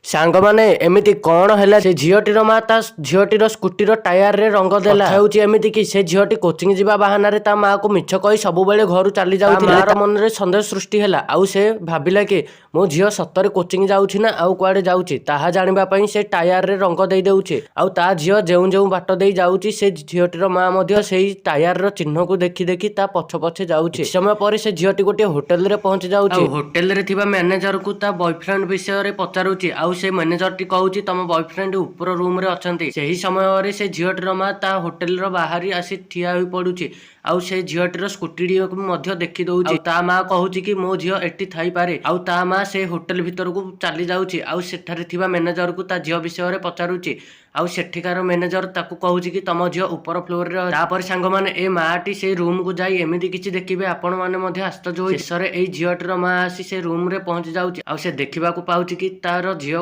ସାଙ୍ଗମାନେ, ଏମିତି କଣ ହେଲା? ସେ ଝିଅଟିର ମା ତା ଝିଅଟିର ସ୍କୁଟିର ଟାୟାରରେ ରଙ୍ଗ ଦେଲା। କଥା ହେଉଛି ଏମିତି କି ସେ ଝିଅଟି କୋଚିଂ ଯିବା ବାହାନାରେ ତା ମାକୁ ମିଛ କହି ସବୁବେଳେ ଘରୁ ଚାଲି ଯାଉଥିଲା। ମାର ମନରେ ସନ୍ଦେହ ସୃଷ୍ଟି ହେଲା ଆଉ ସେ ଭାବିଲା କି ମୋ ଝିଅ ସତରେ କୋଚିଂ ଯାଉଛି ନା ଆଉ କୁଆଡେ ଯାଉଛି, ତାହା ଜାଣିବା ପାଇଁ ସେ ଟାୟାରରେ ରଙ୍ଗ ଦେଇ ଦେଉଛି। ଆଉ ତା ଝିଅ ଯେଉଁ ଯେଉଁ ବାଟ ଦେଇ ଯାଉଛି, ସେ ଝିଅଟିର ମା ମଧ୍ୟ ସେଇ ଟାୟାରର ଚିହ୍ନକୁ ଦେଖି ଦେଖି ତା ପଛ ପଛେ ଯାଉଛି। କିଛି ସମୟ ପରେ ସେ ଝିଅଟି ଗୋଟିଏ ହୋଟେଲରେ ପହଞ୍ଚି ଯାଉଛି। ଆଉ ହୋଟେଲରେ ଥିବା ମ୍ୟାନେଜରକୁ ତା ବୟଫ୍ରେଣ୍ଡ ବିଷୟରେ ପଚାରୁଛି। ଆଉ ସେ ମ୍ୟାନେଜରଟି କହୁଛି, ତମ ବୟଫ୍ରେଣ୍ଡ ଉପର ରୁମରେ ଅଛନ୍ତି। ସେହି ସମୟରେ ସେ ଝିଅଟିର ମା ତା ହୋଟେଲର ବାହାରି ଆସି ଠିଆ ହୋଇ ପଡୁଛି ଆଉ ସେ ଝିଅଟିର ସ୍କୁଟିଟିକୁ ମଧ୍ୟ ଦେଖି ଦଉଛି। ଆଉ ତା ମା କହୁଛି କି ମୋ ଝିଅ ଏଠି ଥାଇପାରେ। ଆଉ ତା ମା ସେ ହୋଟେଲ ଭିତରକୁ ଚାଲି ଯାଉଛି ଆଉ ସେଠାରେ ଥିବା ମ୍ୟାନେଜରକୁ ତା ଝିଅ ବିଷୟରେ ପଚାରୁଛି। ଆଉ ସେଠିକାର ମ୍ୟାନେଜର ତାକୁ କହୁଛି କି ତମ ଝିଅ ଉପର ଫ୍ଲୋରରେ ଅଛି। ତାପରେ ସାଙ୍ଗମାନେ, ଏ ମାଟି ସେ ରୁମକୁ ଯାଇ ଏମିତି କିଛି ଦେଖିବେ, ଆପଣମାନେ ମଧ୍ୟ ଆଶ୍ଚର୍ଯ୍ୟ ହୋଇ। ଶେଷରେ ଏଇ ଝିଅଟିର ମା ଆସି ସେ ରୁମରେ ପହଞ୍ଚି ଯାଉଛି ଆଉ ସେ ଦେଖିବାକୁ ପାଉଛି କି ତାର ଝିଅ